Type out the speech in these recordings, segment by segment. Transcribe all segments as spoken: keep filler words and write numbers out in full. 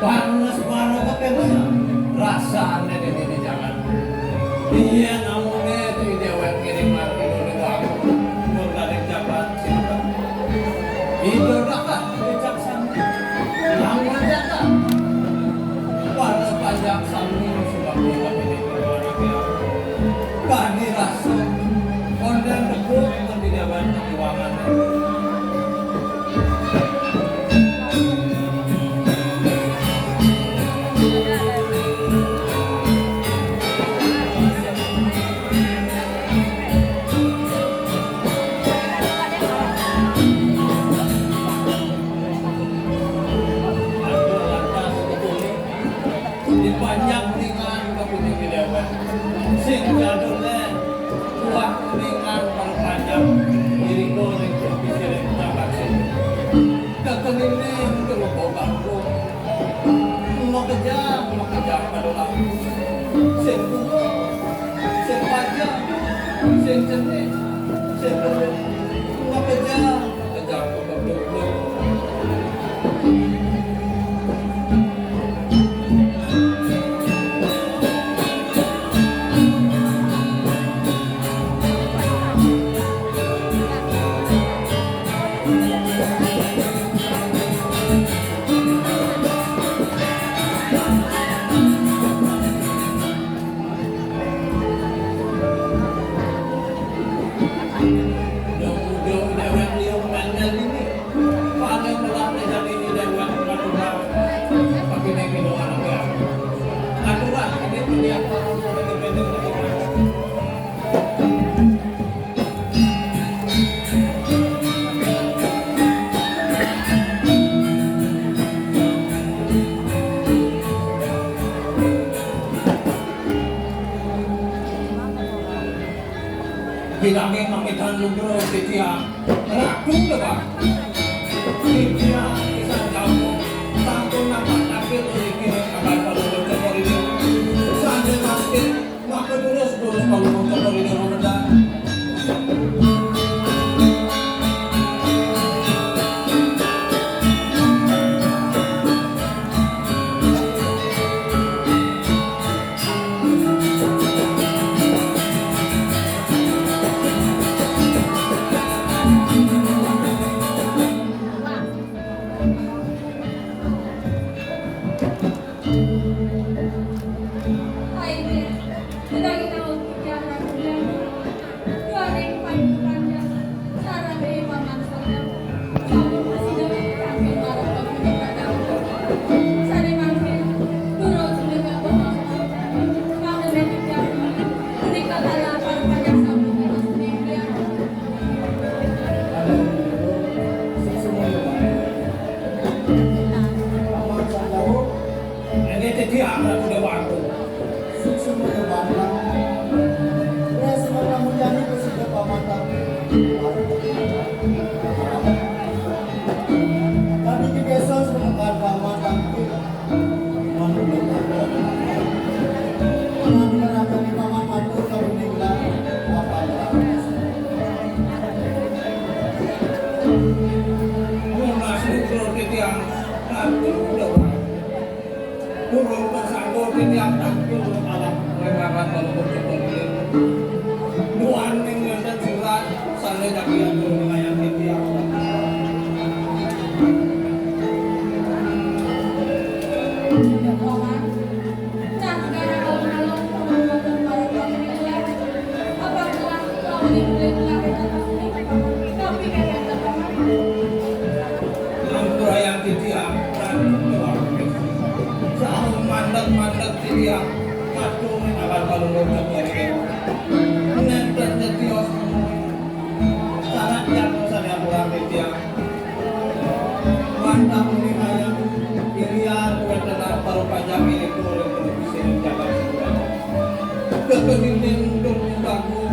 Panas banget kan ya. Rasane ini di jalan. Iya, namune di dewek ngiring mati dulu aku. Mun kadek jabat cinta. Ido dapat bijaksana. Lamun jaga. Para panjang sami sebab ini anak ya. Kadi rasa. Kondan debut, nanti jabat perjuangan. Dipanjang ringan kapining dewek. Sing jadul, kuah kuningan pang panjang. Iriko ring bisi ring tapak sing. Kekenine untuk bau bangku. Makejang, makejang pada lampu. Sing kuno, sing panjang, sing cenik, sing penuh. Makejang, makejang pada lampu. Bilangé mamitan lugra titiang. Ratu Lebak. Titiang pisan jauh. Sampun nampak takdir mriki ring abad palungguh cokor ini. Sané mangkin maka terus, terus palungguh cokor ini rumedang. Ini titiang Ratu Dewata. Suksma ya bantang. Wes, semoga mulyani kesudah pamatang. Kami di desa semoga pamatang. Kami neraka di paman matur kami tinggal. Apa ya? Mun masuk ke titiang Ratu Dewata. Purun tersangkut titiang tangkil alam rewangan lalu berkembang. Nuan ning wonten surat sané kaki atur wilayah titiang. Ampurayang titiang, saha mandeg-mandeg titiang, matur ring abad palungguh cokor. Nénten tetios sangat jatuh sané ampurang titiang. Wantah muni hayang, ilian wénten para panjang ing ring televisi ring jagat. Kekeninten untuk membangun.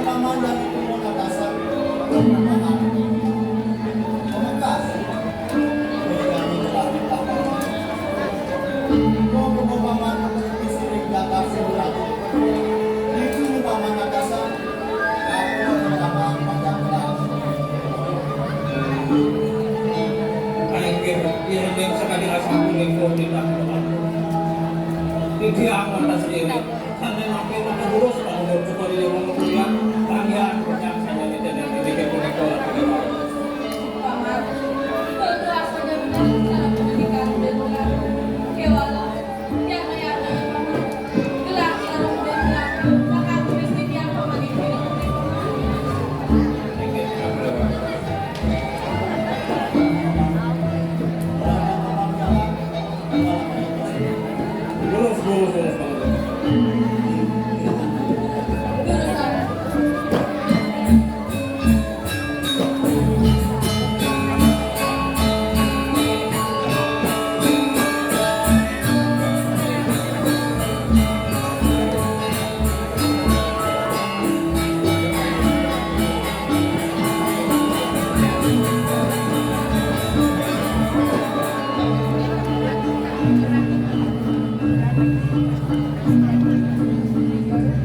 Paman dan Ibu Monatasar, perumahan Pamungkas. Kami telah ditambah. Ibu Paman, Istri Jakarta Surat. Ibu Paman Natasar, Aku Paman Pajakeran. Ayo, iring sekali asal kulit kau tidak. Di dia atas diri. Sampai makin terus kalau mau coba di rumah kuliah, kalian punya saja di dalam ini ke mereka. Paman, betul asal jaminan cara pendidikan dan bukan kewala. Tiada yang ada, Paman. Gelar kita udah bilang, maka aku mesti tiang Paman ini. Lurus, lurus, lurus, lurus.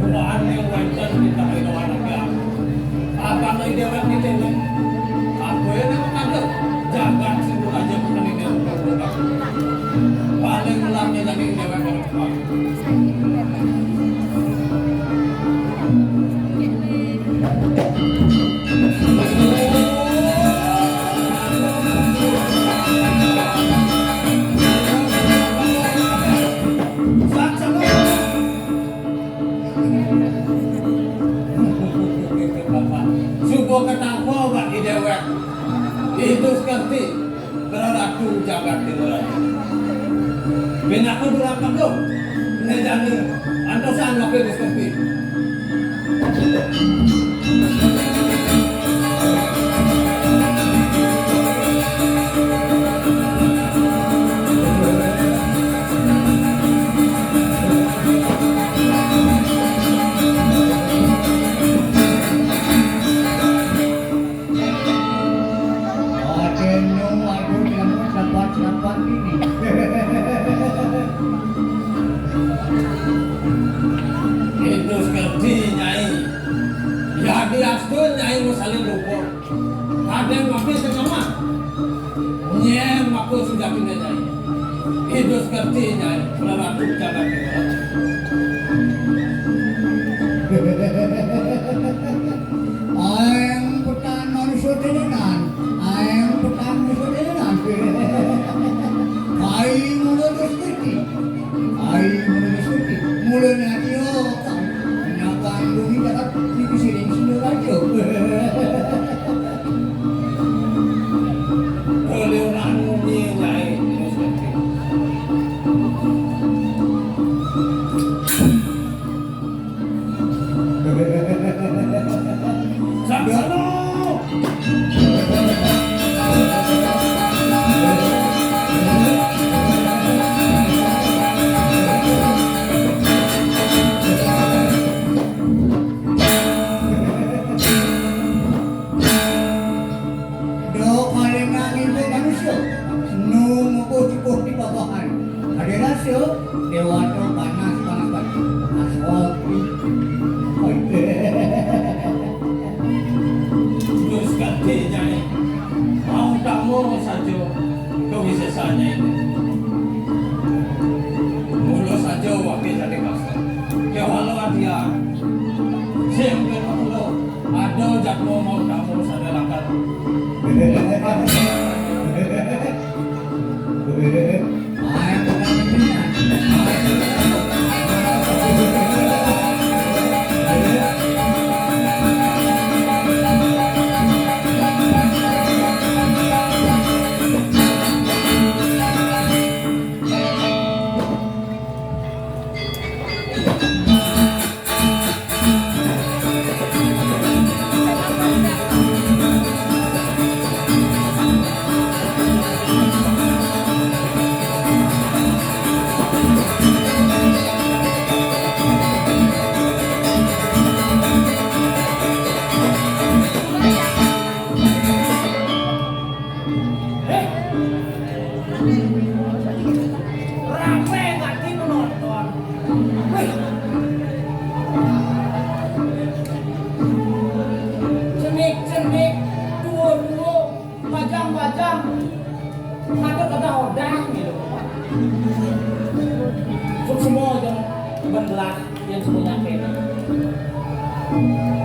Tuhan yang wajar kita itu anak ya. Apa lagi dia orang kita ini? Aku ini kan ada jaga situ aja bukan ini. Paling lama jadi dewa orang. Subo ketangko bak di dewek. Itu sekerti. Beraratu jagat di luar. Binaku duraka dong. Ngejani antosan wakil disepi. Aduh, aduh, kamu dapat-dapat ini. Itu seperti Nyai. Ya, diastun Nyai mau saling lupa. Ada yang mampir ke kamar. Nyai maku sudah pindah Nyai. Itu seperti Nyai. Berapa jalan kita. Aeng petan manusia tenenan, aeng petan manusia tenenan. Kai mula rezeki, kai mula rezeki. Mula nyati okan, nyakan bumi dapat dipisiring sila raja. Oleh orang bumi nyai rezeki. Dok, paling nanging manusia, nu ngukuh-cukuh di babahan. Ada rasa, dewata panas, panas batu. Aswal. Terus ganti nyai. Mau tak mau saja kewisesannya ini. Mula saja wakil dari kasar. Kewala dia. Sing kena mula. Ada jadwal mau tak mau sadarakan. Gelah yang semuanya kene.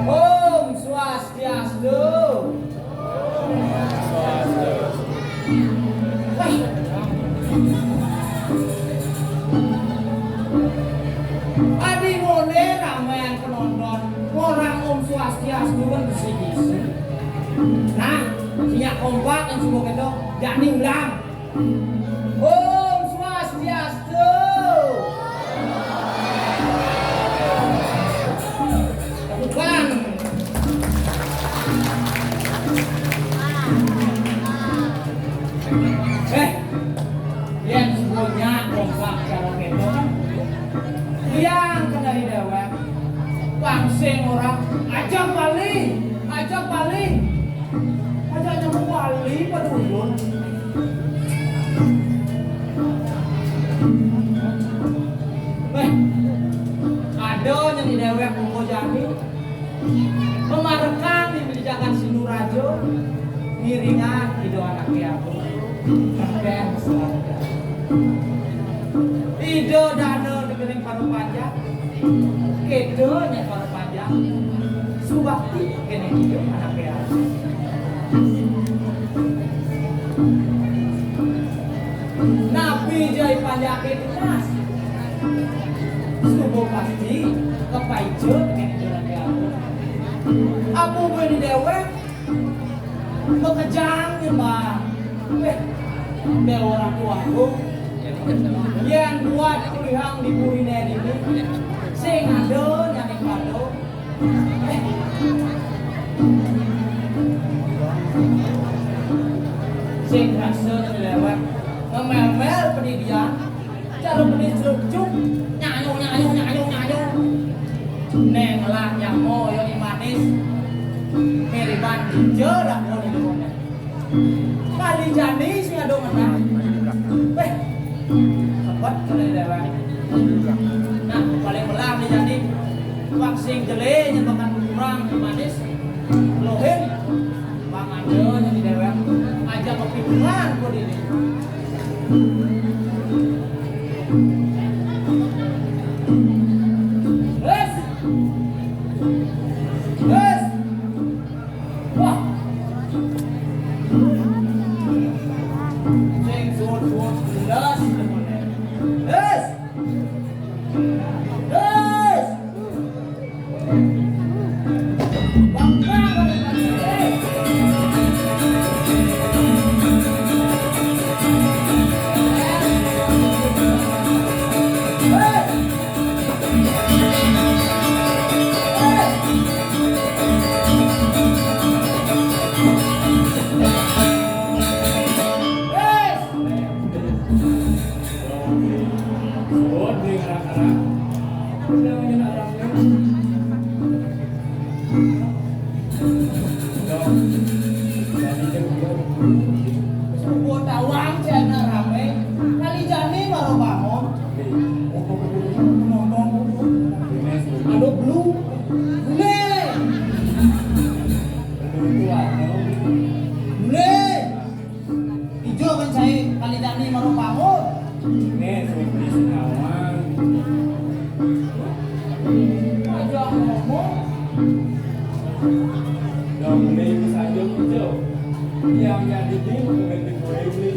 Om Swastiastu. Wah. Adi ngone ramean penonton, orang Om Swastiastu kan bisi-bisi. Nah, sinyal kompak yang semua kene, jani ulang. Om Swastiastu. Tepuk tangan. Eh, yang semuanya kompak cara kene. Yang kena di dewek. Pangsing orang, aja bali, aja bali. Aja nyamuk bali pada ulun. Eh, ada yang di dewek Monggo Jani. Memarekan di Bejakan Sindurajo. Ngiringan Ida anake aku. Kabeh selamat. Ida dana dekening para panjang. Keda nek para panjang. Subakti kene ijo anake aku. Napi jai panjake tunas. Suba pasti kepaijo kene ijo anake aku. Apa boleh dewek? Makejang nyembah. Eh, dewek orang tuaku. Yang buat kulihang di puri neri ini. Sing ada nyane pado. Eh. Sing rasa nyelewat. Ngemel-mel pendidian. Cara beli seluncup, nyanyo, nyanyo, nyanyo, nyanyo. Neng lah nyamo yo imanis. Miriban ija lah kono kono. Kali jani sing ado menang. Weh, sebet kali lewat. Nah, paling belah ni jani. Wak sing jele nyebakan kurang imanis. Lohin. Pangandel jadi dewek aja kepikiran kok ini. Wes. Wes. Wah. Sing suwun-suwun belas. Wes. Wes. Subuh tawang cina rame, kali jani baru bangun. Penonton, aduh, belum. Bule. Bule. Ijo kan saya kali jani baru bangun. Nih, seperti sekawan. Aja ngomong. Dong, ini bisa aja muncul. Yang jadi tim, bukan di gue ini.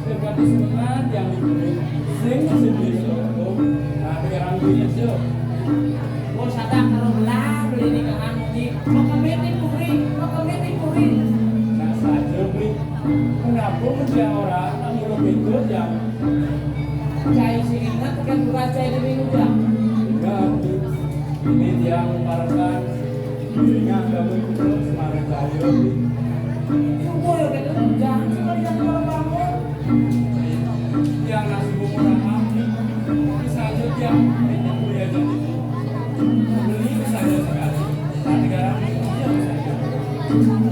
Seperti semangat yang diberi. Sing masih beli sokong. Tapi orang punya show. Kok sadar kalau belah, beli nikahan, Ji. Mau ke meeting, Puri. Mau ke meeting, Puri. Nah, saja, Bli. Kenapa menjadi orang, kamu lebih ikut, ya? Cai sing ingat kan bukan cai di minggu ya. Ingat, ini dia mengharapkan dirinya gabung ke Semarang Jaya. Subuh ya gitu, jangan cuma lihat kalau bangun. Yang nasi bubur apa? Bisa aja dia ini kuliah jadi beli bisa aja sekali. Tadi garam ini dia bisa aja.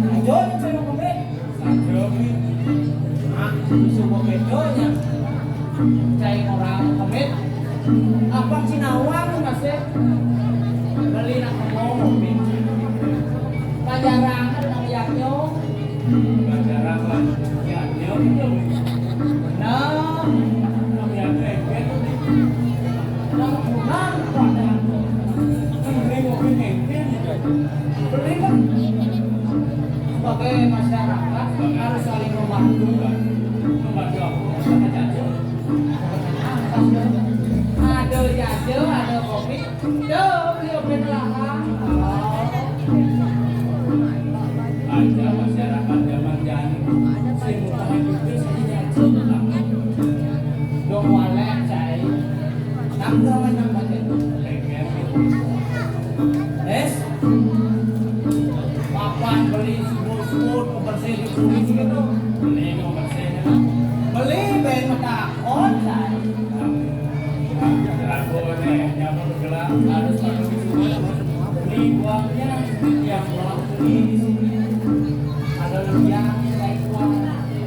Ayo, saya mau kembali. Sanjung. Ah, subuh kedonya. Cai orang kemit. Apa sinawang masih? Beli nak ngomong. Pajarang nak yaknyo. Pajarang lah. Yaknyo itu. Nah, nak yaknyo itu. Wis, papan beli subuh-subuh, pembersih di sini gitu. Beli pembersih. Beli ben metakon, say. Aku nih, nyamuk gelap, harus pakai subuh. Beli buangnya yang pulang beli di sini. Ada lebih yang saya kuat.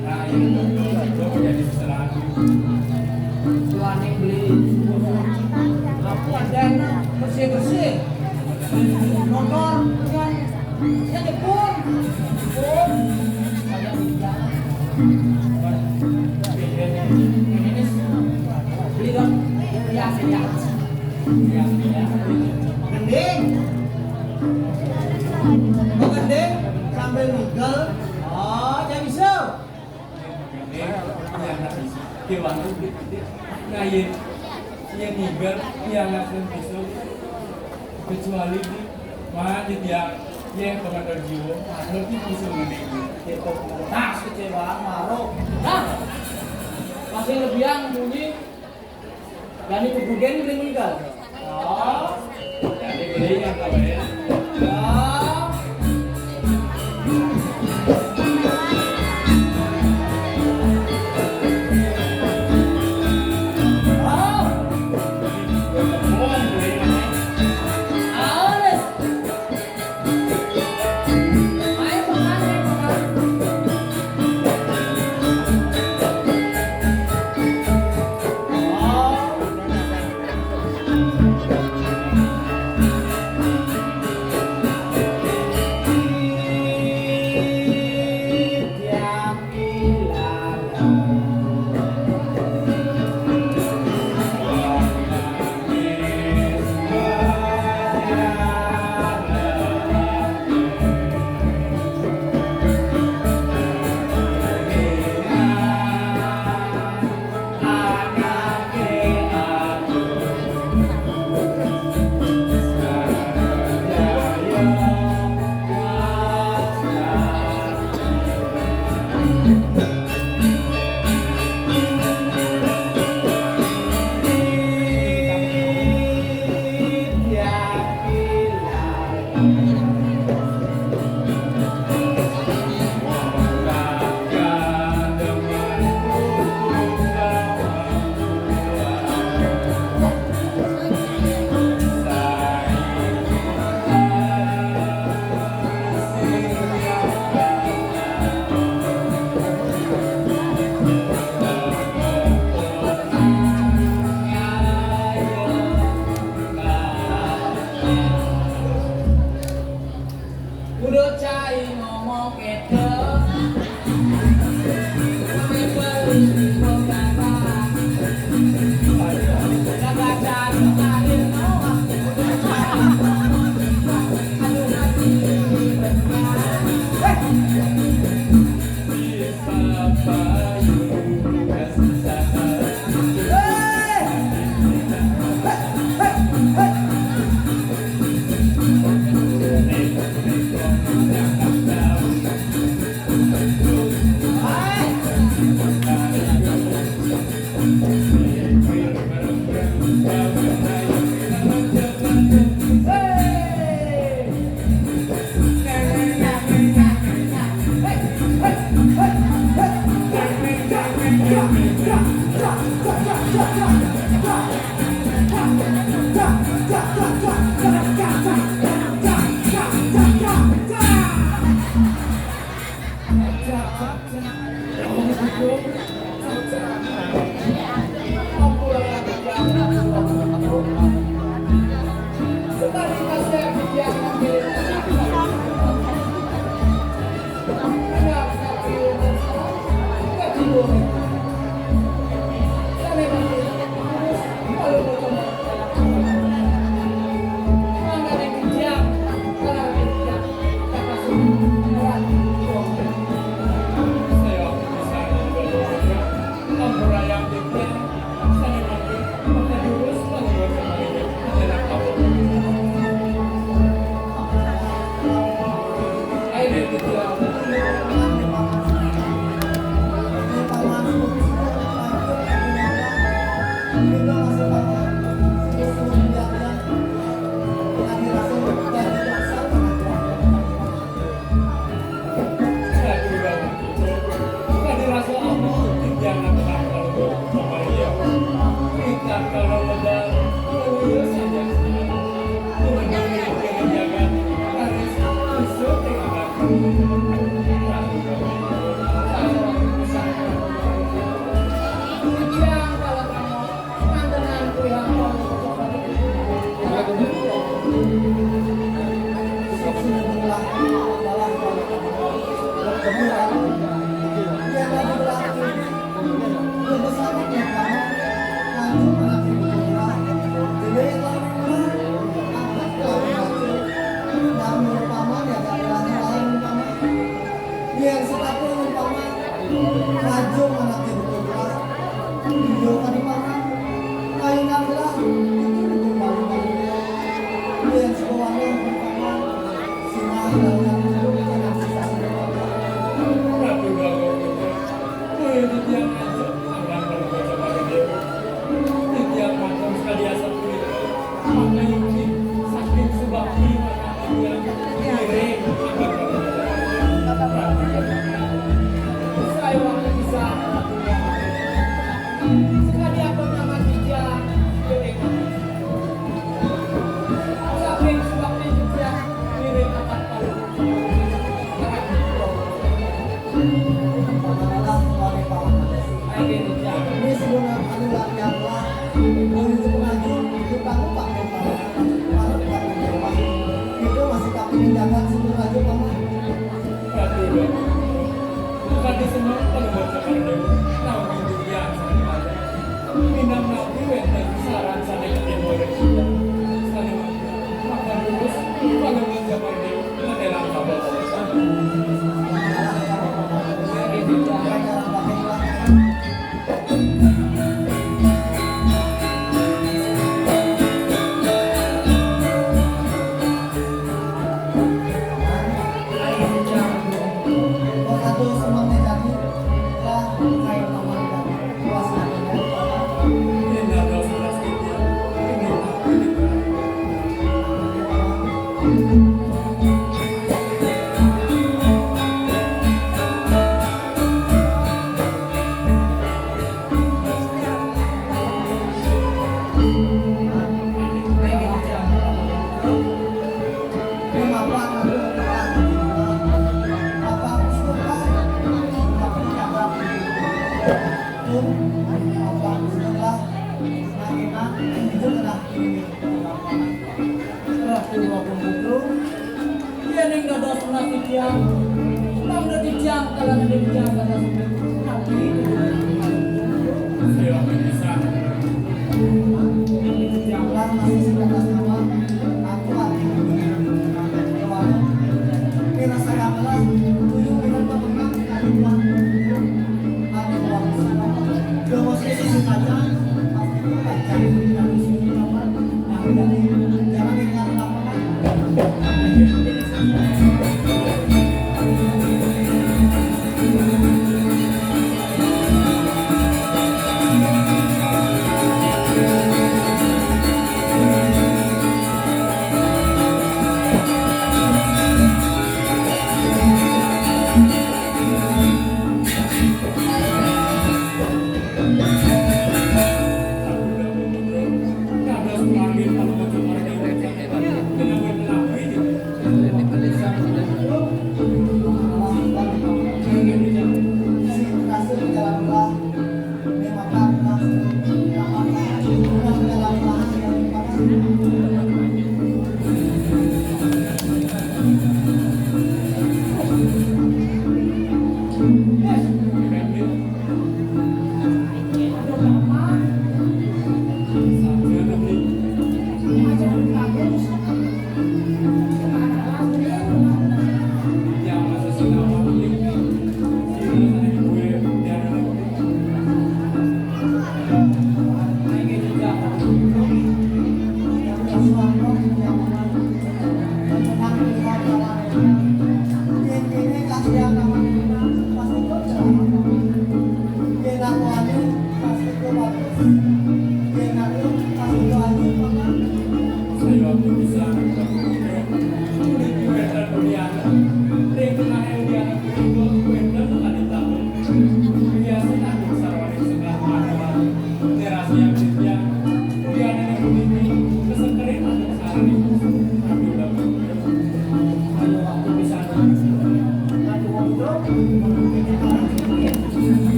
Nah, itu tuh, itu jadi setelah. Berani beli. Aku ada bersih-bersih. Motor, kan? Ya, jebol. Jebol. Ada hujan. Ini beli dong. Ya, ya. Ya, ya. Gending. Mau gending sambil nigel. Oh, jadi so. Nah, iya, iya niger, iya ngasih pisau. Kecuali di mana dia, iya komandan jiwa, ada di pisau ini. Itu tas kecewa, maruk. Hah? Masih lebih yang bunyi. Berani kebugen beli meninggal. Oh. Jadi beli yang kawin. Oh. Udah cai ngomong gitu. Yang sepatu yang paman, raja mana tiru kudra, iyo tadi paman, lain adalah itu dukun paling paling. Yang sebuahnya paman, sinah dan yang itu yang sisa. Ratu Galuh, kuwi titiang aja, akan kalau baca pada dia. Titiang makan sekali asap kulit. Maka ini saking subakti, maka dia kiri, akan kalau baca pada dia. Saya waktu bisa, sekali aku nama titiang, kiri. Saking subakti titiang, kiri akan kalau. Minam napi wénten saran sané ketimbang. Sané makan terus, pada mencapai. Yéning dados menawi titiang, mangda titiang kaliyan titiang dados nabi. Titiang lan masih sing katas nama, aku ati. Kira saya adalah tujuh dengan teman-teman.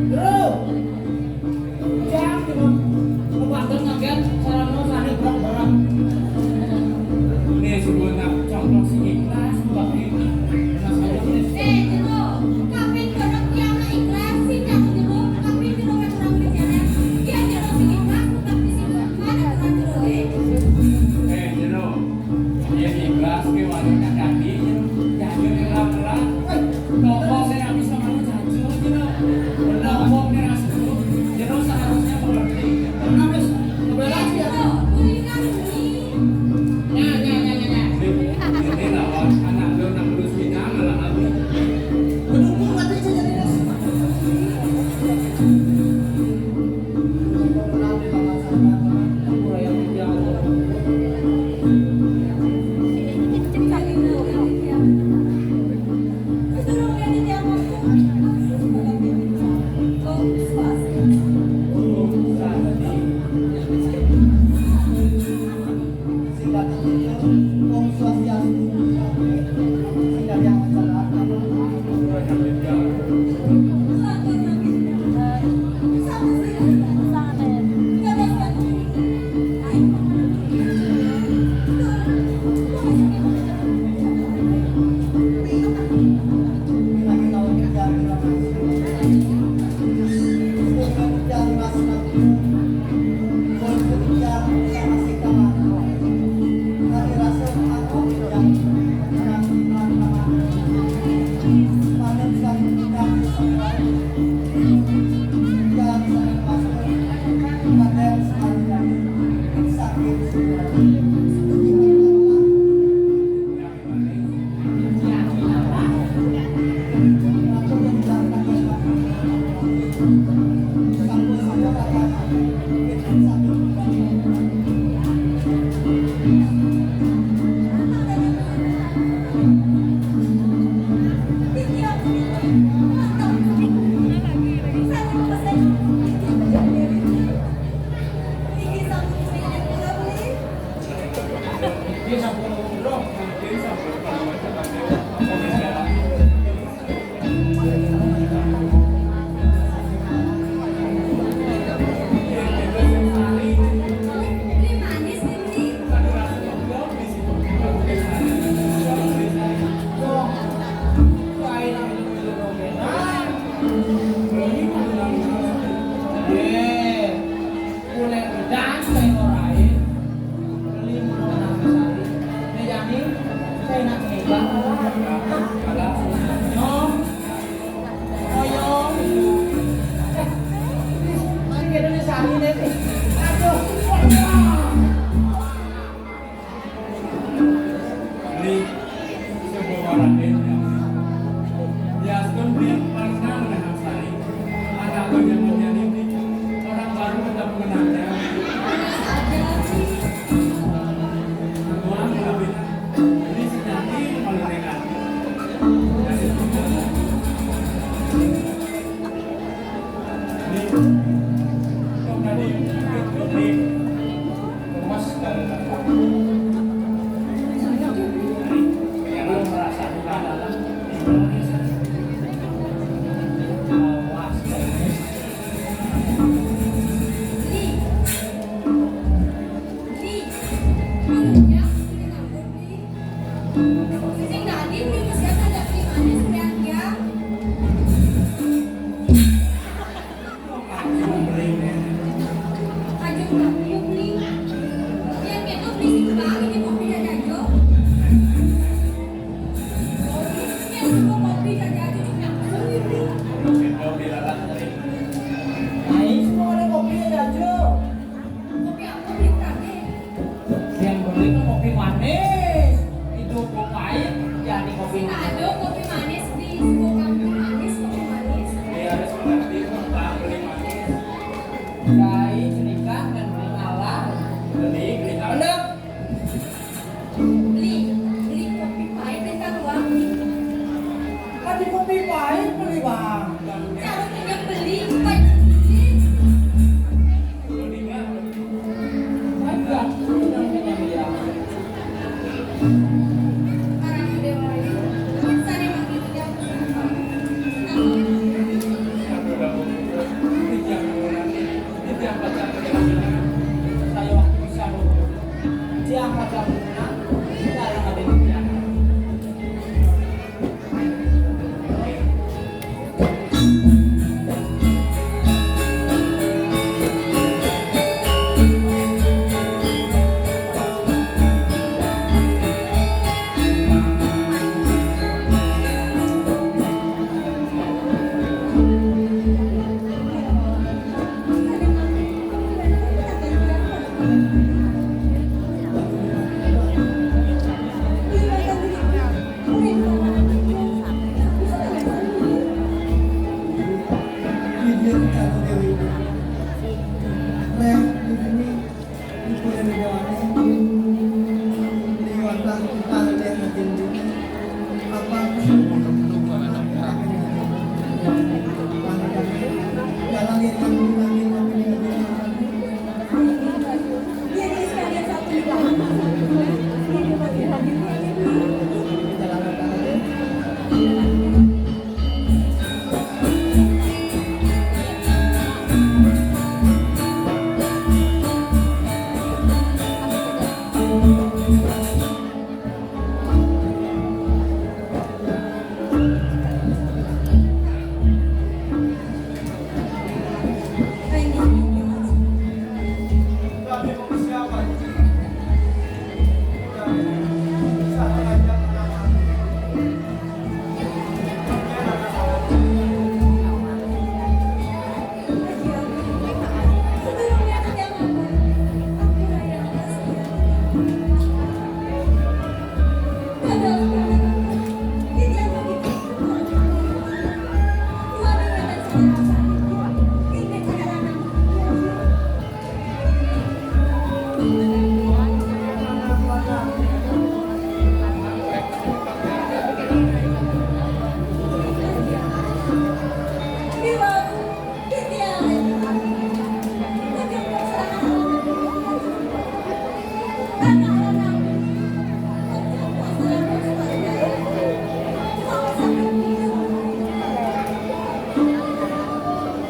Bro, jang, coba. Kebanten ngagian sarana sane berat-berat. Ini sebut nak congklok si ikhlas, buat ini. Eh, Jero, kaping kodok tiang mah ikhlas, sing jatuh Jero, kaping Jero mah kurang percaya. Dia Jero sing ikhlas, tetap di sini. Mana kurang Jero, eh? Eh, Jero. Yen ikhlas ke warungnya tadi, jago yang lapar. Toko saya bisa mau jago, gitu. Toko saya langsung, gitu seharusnya mengerti. Habis, kembali lagi ya. Nah, nah, nah, nah, nah. Ini lawan anak lu, nak lulus bidang, malah aku. Menunggu mati saja. Beli sebuah Raden. Ya, sebelum beli pernah menahan sari. Anak banyak menjadi orang baru tetap mengenalnya. Semua berbeda. Beli sejati kalau dengan. Jadi, Yang beli kan kopi manis, hidup kok pahit, jadi kopi manis. Aduh, kopi manis di sebuah kampung manis, kopi manis. Iya, harus mengerti, Pak, beli manis. Dari cerita dan beli Allah. Beli, beli Allah. Bener. Beli, beli kopi pahit, bintang wangi. Tapi kopi Kalau punya beli, Pak Haji. Para dewa itu, saya memang tidak. Saya waktu bisa, saya ada di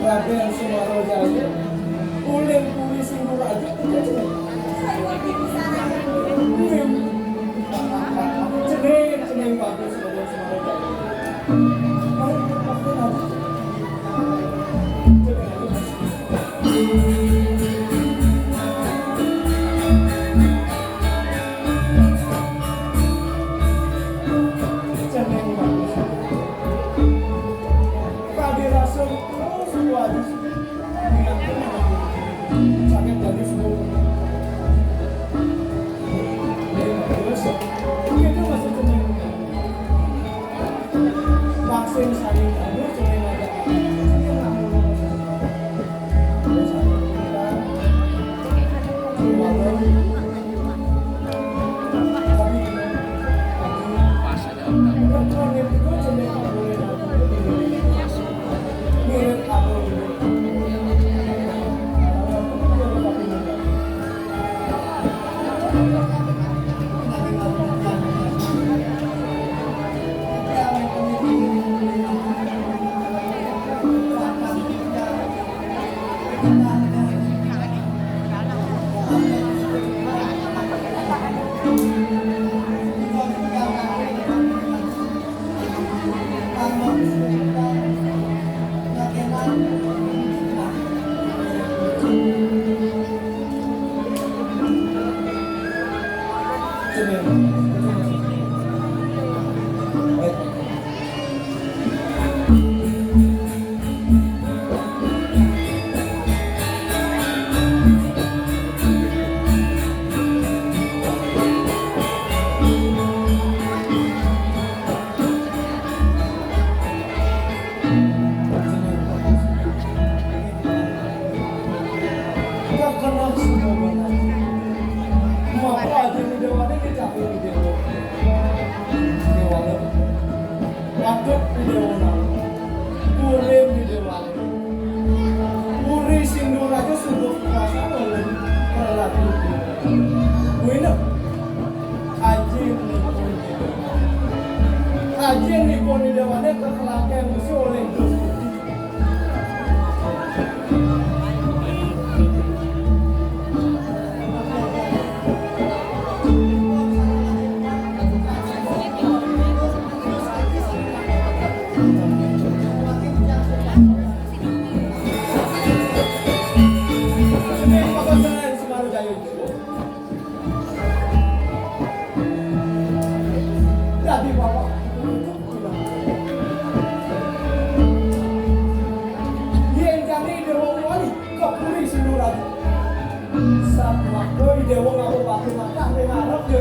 Raden Sumaro Jaya, ulin puri sing raja, jeneng, jeneng bagus, Raden Sumaro Jaya. Mari kita. Dadi bapak. Yén jani Déwa Wali, kok puri Sinduraja. Sapunaké Déwa ngawé batu makan ning ngarep ya.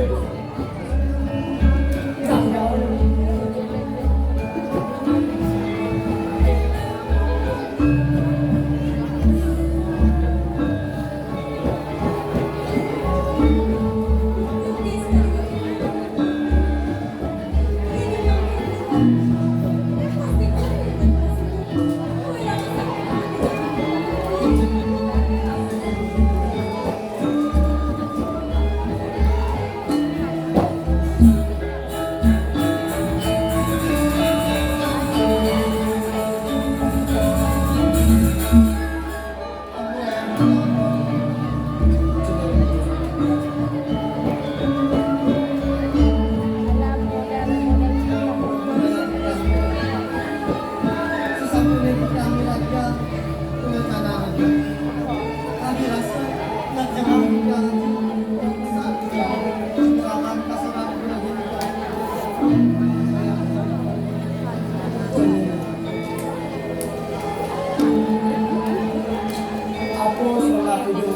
Apa salah itu?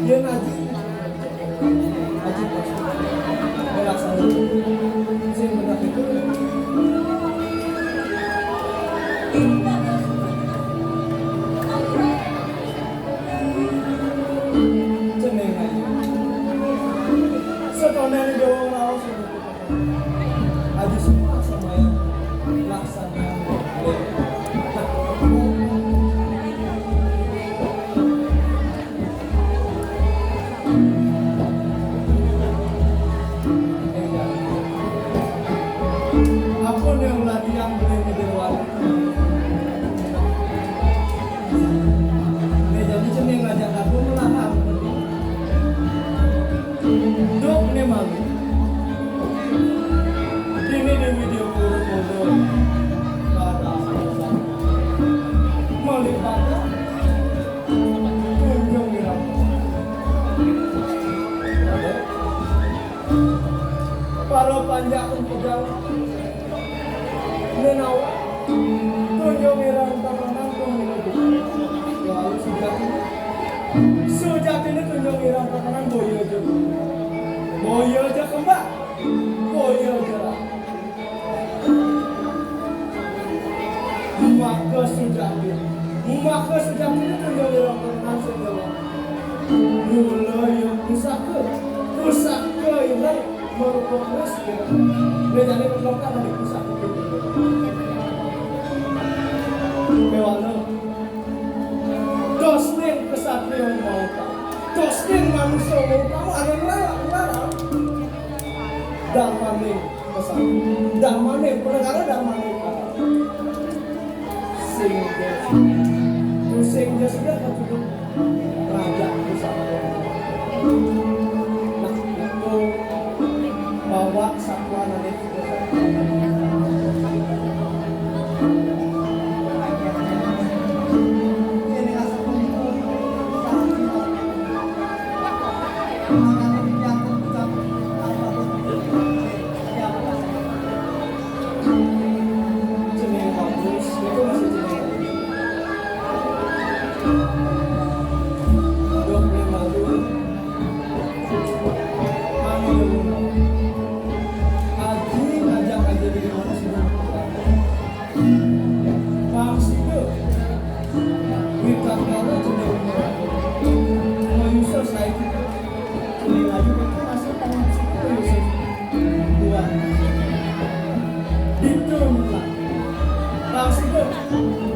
Yén aji, aji pas. Ora salah. Sing bener itu. Jeneng aji. Setoné Déwa ngraos. Aji semua semuanya laksana. Apa yang latihan boleh menjadi wali? Nih, jadi jeneng ngajak aku melarat. Duk né malu. Déné Déwi Déwa Pura Pura. Pada melibatkan kunjung irama. Para panjak pedang. Menawa tunjung ireng temenan tunjung. Lalu sujatiné. Sujatiné tunjung ireng temenan boya aja. Boya aja kembang. Boya aja. Maka sujati. Maka sujatiné tunjung ireng temenan sing dewa. Mula ya pusaka. Pusaka ireng. Merupakan ras, ya. Bédané kelompok tadi pusat. Déwana. Dosning kesatria mau. Dosning manusa mau. Kamu ada yang larang, larang. Darmaning kesatria. Darmaning, penegara darmaning. Sing, sing, ya sudah, cukup. Raja Pusaka. Nah, itu bawa satuan dari Jeneng bagus, itu masih jeneng. Aduh, memang tuh. Amin. Aji ngajak aja di mana sih? Bang Sido. Wita kalau jeneng. Mau Yusuf saya gitu. Ini lagi itu masih Bang Sido Yusuf. Dua. Itu lah. Bang Sido.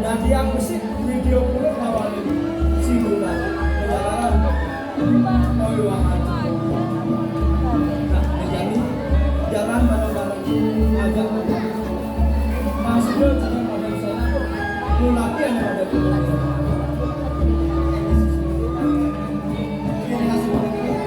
Dadi yang musik video pura lawan Sido kan. Jalaran. Oh iya. Nah, jadi jalan bareng-bareng. Ajak. Bang Sido jangan pada di sana. Lu latihan pada di sana. Ini masih pada di sana.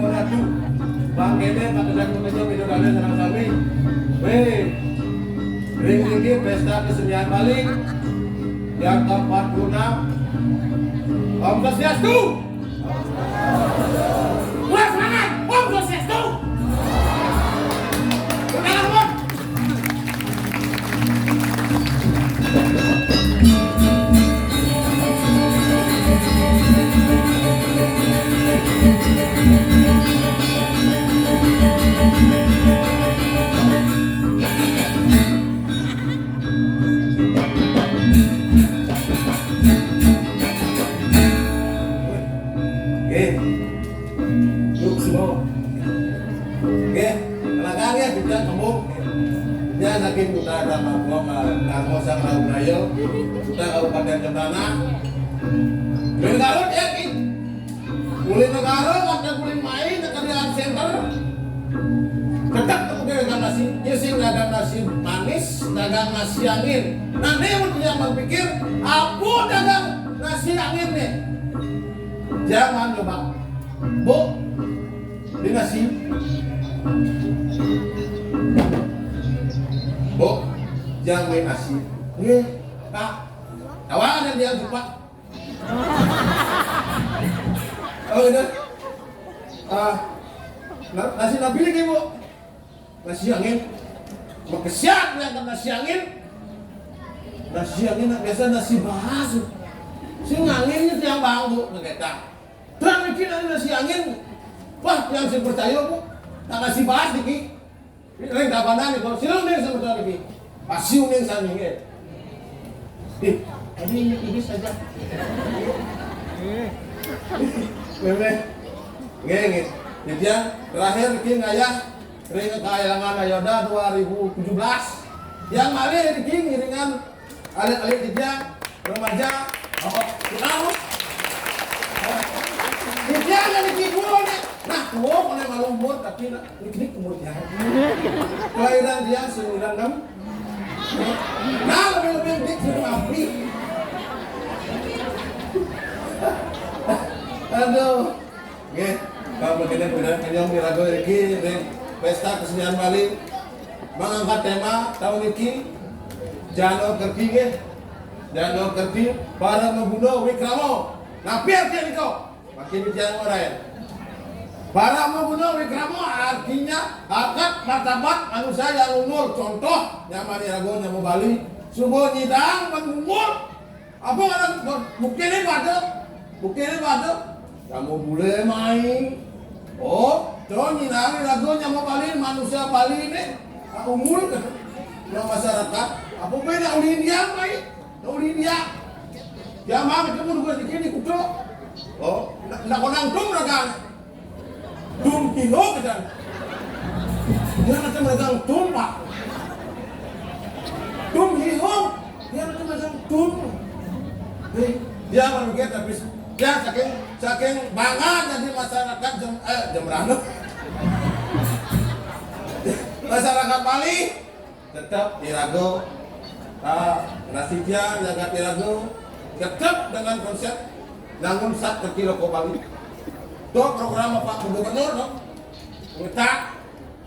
Ratu, Bang Kene, Pak Ketua Ketua Bidodara sareng sami. Weh, ring niki pesta kesenian Bali yang keempat puluh enam. Om Swastiastu. Wah, semangat. Om Swastiastu. Semangat, Om. Oke. Yuk, semua. Oke, silakan ya, kita ngomong. Ya, saking kita ada Papua, Kanggo, sama Budaya, kita Kabupaten Cempedak. Uli Garut ya, Ki. Uli Negara, ada uli main, ada di center. Tetap kemudian dagang nasi, ya sing dagang nasi manis, dagang nasi angin. Nah, ini yang berpikir, apa dagang nasi angin nih? Jangan coba. Bu, beli nasi. Bu, jangan beli nasi. Nggih, Pak. Tawaran dia, Pak. Oh, udah. Ah, na-, nasi nabi lagi, Bu. Nasi angin. Makesiat yang kena nasi angin. Nasi angin nak biasa nasi bahas. Si angin ni tiang bang, Bu, nak kata. Terang mikir ada nasi angin. Wah, yang saya percaya, Bu. Tak nasi bahas dikit. Ring kapanan nih, kalau silu nih sebentar lagi. Pasiu nih sami, nggih. Ih, tadi ini, ini saja. Nggih, nggih. Nggih, nggih. Jadi yang terakhir, niki ngayah ring Kayangan Ayoda dua ribu tujuh belas. Yang malih niki ngiringan alit-alit titiang, remaja, apa? Kenal? Titiang yang niki tua nih. Nah, tua, mana malu umur, tapi nak, niki umur tiang. Kelahiran dia sembilan enam. Nah, lebih-lebih dik sudah mati. Aduh. Nggih, kalau begini benar kenyang dirago iki ring Pesta Kesenian Bali mengangkat tema tahun niki Jano Kerti nggih. Jano Kerti para mabuno wikrama. Napi arti nika? Makin bicara orang. Para mabuno wikrama artinya harkat martabat manusia yang unggul. Contoh, nyama dirago, nyama Bali. Suba nyidang mengunggul. Apa ngaran bukti ni pada? Bukti ni pada? Kamu boleh main. Oh, tu nyinari lagu nyama Bali, manusia Bali ni. Nak umur ke? Nak masyarakat. Apa boleh nak ulin dia main? Nak ulin dia. Dia mah ketemu dua sikit ni kutuk. Oh, nak, nak orang tu mereka. Tum hiho kita. Dia macam dagang tum, Pak. Tum hiho. Dia macam dagang tum. Hei, dia baru kita habis. Ya, saking, saking bangga jadi masyarakat Jem, eh, Jembrana. Masyarakat Bali. Tetap iraga, ah, Prasetya jagat iraga, tetap dengan konsep nangun sat kaki loko Bali. Tu program Pak Gubernur tu. Ngetak,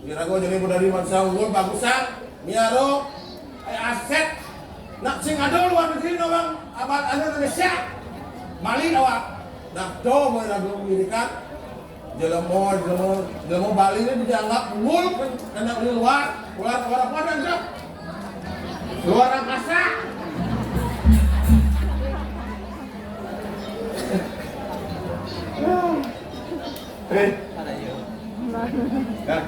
iraga jadi budaya bangsa unggul, bagusan, miaro, eh, aset. Nak sing ada luar negeri orang abad anu Indonesia. Bali awak. Nah, tu iraga mendirikan Jelema, jelema, jelema Bali ni dianggap unggul, kan, kena di luar, luar, luar apa dah tu? Luar angkasa. Eh. Nah,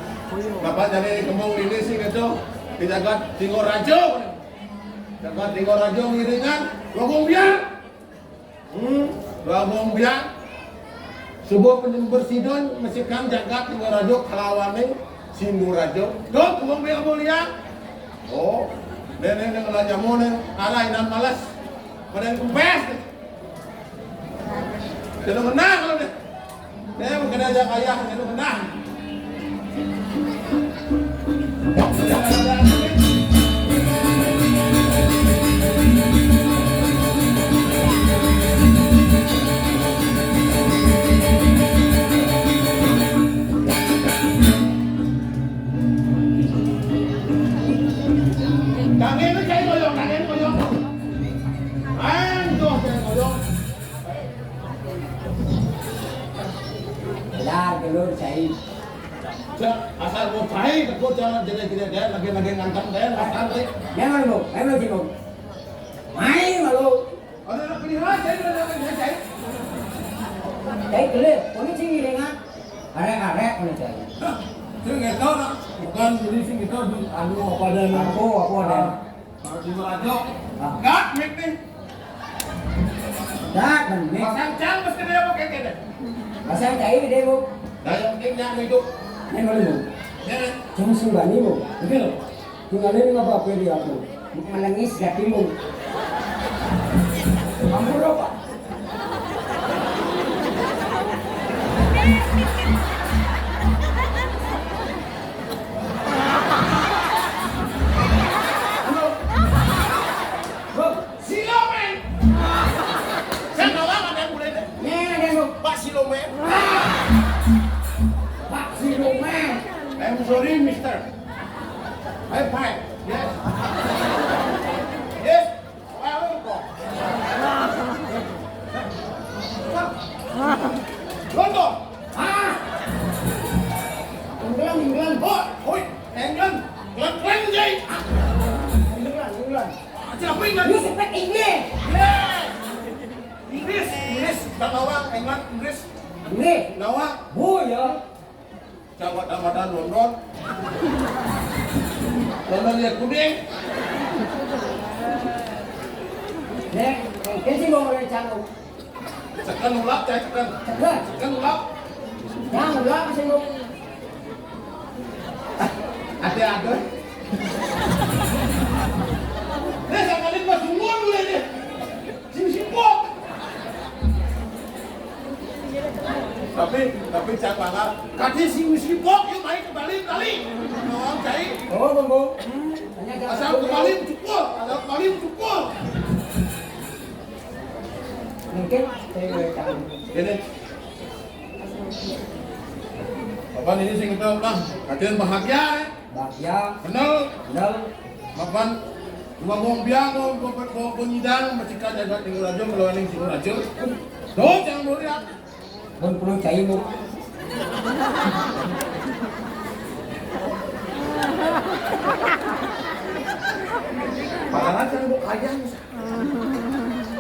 Bapak jadi kembung ini sih gitu. Di jagat Timur Rajo. Jagat Timur Rajo ngiringan, Logong Biang. Hmm, Bagong Biang. Sebuah penyember sidon mesikan jagat Timur Rajo kalawaning Sindu Rajo. Dok, Bagong Biang mulia. Oh, nenek yang ngelajah moneng, arah inan malas. Pada yang kempes. Jadi menang kalau deh. Saya bukan aja kaya, saya menang. Dulu cai. Cak, asal mau cai, aku jangan jelek-jelek deh, lagi-lagi ngantang deh, ngantang deh. Jangan lu, ayo lu sibuk. Main lu. Ada nak pilih aja, ada nak pilih aja. Cai kelir, kau ni sini dengan arek-arek kau ni cai. Hah, saya nggak tahu nak. Bukan jadi sini tahu di anu apa ada nak. Aku, aku ada. Ah. Kalau di Rajo, ah. Gat, mik nih. Gat, mik. Pasang cang mesti dia pakai kene. Pasang cai dia bu. Dah yang penting yang hidup. Ini malu bu. Ya kan? Jangan sembani bu. Betul. Tinggalin nggak apa-apa di aku. Menangis gatimu. Ampun apa? Silomen. Saya tahu apa yang boleh deh. Nih, ada lu. Pak Silomen. Pak Silomen. I'm sorry, mister. I'm fine. Yes. Yes. Lalu kok. London. Ah. England, England. Oh, oi, England. Klan, klan, jai. Ah. England, England. Ah, siapa England? You speak English. Yes. Inggris, Inggris. Bang Nawang, England, Inggris. Inggris. Nawang. Oh, ya. Jawa Ramadan London. London ya kuning. Nek, mungkin sih mau mulai canggung. Tekan ulap, cai tekan. Tekan. Tekan ulap. Jangan ulap sih lu. Ada-ada. Nih, sama ini mas umur mulai deh. Sing sibuk. Tapi, tapi cak pala. Kati sing sibuk, yuk main ke Bali, Bali. Ngomong cai. Oh, bang, bang. Asal ke Bali cukur, asal ke Bali cukur. Mungkin saya boleh tahu. Gini. Apa ini sing kita lah? Katian bahagia, eh? Bahagia. Kenal. Kenal. Mapan. Cuma mau biang, mau, mau, mau, mau nyidang, masih kan jaga tinggal aja, kalau ada yang tinggal aja. Tuh, jangan mau lihat. Mun puluh cai mu. Padahal saya mau ayam.